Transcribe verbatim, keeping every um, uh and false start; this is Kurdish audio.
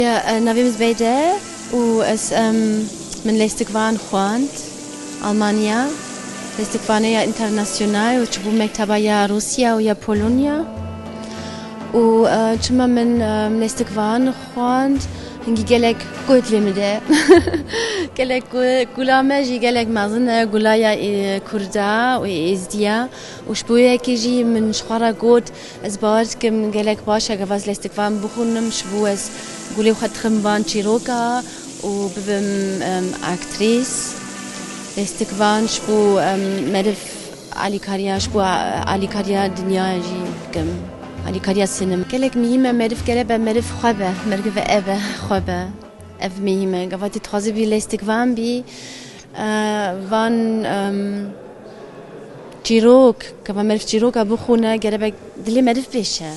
Ya, e, navê min Zibeyde û ez, em, min lêstikvan xwend Almanya. Lêstikvaneya internasyonal û çi bû mekteba ya Rûsya û ya Polonya. Û, e, çima min, em, lêstikvan xwend, hingî gelek ku dilê min de. Gelek ku, gula me jî gelek mezin e, gula ya, e, Kurda û Êzdiya. Û ji bo yekê jî min ji xwe re got, ez bawer dikim gelek baş e gava ez lêstikvan bixwînim, ji bo ez gulê xwe dixim van çîroka û bibim, em, aktrîs. Lêstikvan ji bo, em, meriv alîkariya, ji bo alîkariya dinyayê jî dikim. Alîkariya sînema. Gelek muhîm e meriv gere be, meriv xwe be, meriv eve xwe be. Ev muhîm e. Gava tu dixwazî bî lêstikvan bî, e, van, em, çîrok, gava meriv çîroka bixwîne, gere be dilê meriv pêş e.